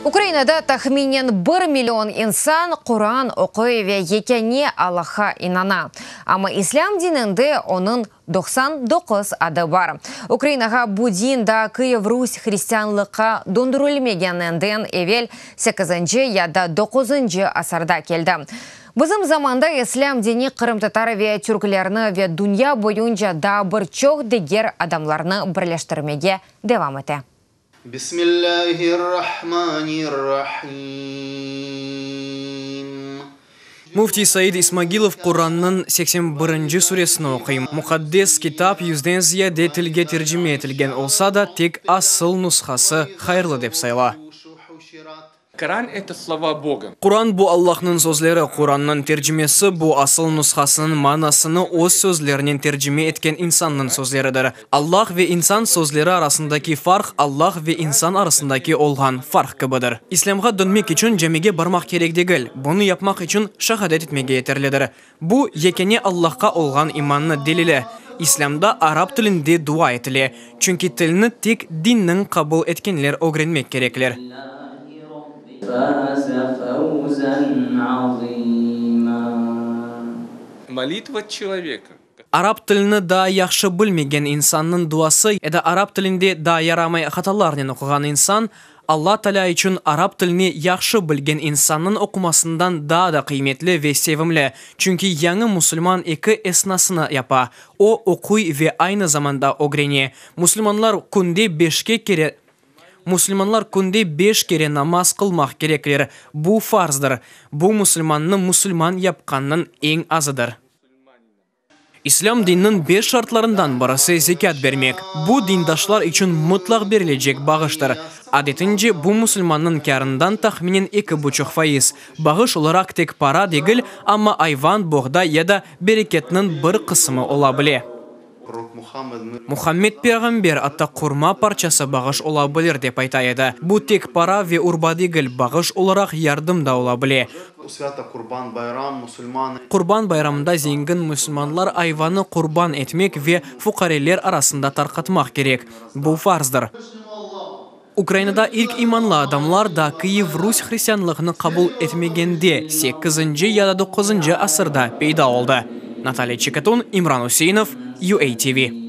Ukrainada tahminen bir million insan Quran oquy ve yekâne Allahqa inana. Amma İslâm dininde onıñ 99 adı bar. Ukrainağa bu din daa Kıyiv-Rus hristianlıqqa döndürilmegeninden evel sekizinci ya da doquzıncı asırda keldi. Bizim zamanda İslâm dini qırımtatar ve türklerni ve dünya boyunca daa bir çoq diger adamlarnı birleştirmege devam ete. Bismillâhir-Rahmanir-Rahim. Müftiy Said İsmagilov Qurannıñ 81-nci suresini oquy. Muqaddes kitap yüzden ziyade tilge tercime etilgen olsa da, tek asıl nushası hayırlı dep sayıla. Коран это слова Бога. Quran bu Allahnıñ sözleri, Qurannıñ tercimesi bu asıl nushasınıñ manasını öz sözlerinen tercime etken insannıñ sözleridir. Allah ve insan sözleri arasındaki farq Allah ve insan arasındaki olğan farq kibidir. İslâmğa dönmek içün camige barmaq kerek degil, bunı yapmaq içün şahadet etmege yeterlidir. Bu, yekâne Allahqa olğan imannı delili. İslâmda arap tilinde dua etile, çünki tilni tek dinniñ qabul etkenler ögrenmek kerekler. Molitva človeka. Arap tilini daa yahşı bilmegen insannıñ duası ya da arap tilinde daa yaramay hatalarnen oquğan insan, Alla Taalâ içün arap tilini yahşı bilgen insannıñ oqumasından daa da qıymetli ve sevimli, çünki yañı musulman eki esnasını yapa, o, oquy ve aynı zamanda ögrene. Musulmanlar künde beşke kere Musulmanlar künde beş kere namaz qılmaq kerekler, bu farzdır. Bu musulmannı musulman yapqannıñ eñ azıdır. İslâm dininiñ beş şartlarından birisi zekât bermek. Bu, dindaşlar içün mıtlaq berilecek bağıştır. Adetince, bu musulmannıñ kârından tahminen eki buçuq faiz. Bağış olaraq tek para degil, amma ayvan, boğday ya da bereketniñ bir qısımı ola bile. Muhammed peyğamber atta qurma parçası bağış ola bilir dep ayta edi. Bu tek para ve urba degil, bağış olaraq yardım da ola bile. Qurban bayramında zengin musulmanlar ayvanı qurban etmek ve fuqareler arasında tarqatmaq kerek. Bu farzdır. Ukrainada ilk imanlı adamlar da Kıyiv-Rus hristianlığını qabul etmegende sekizinci ya da doquzıncı asırda peyda oldı. Natalya Çekatun, İmran Üseinov, UATV.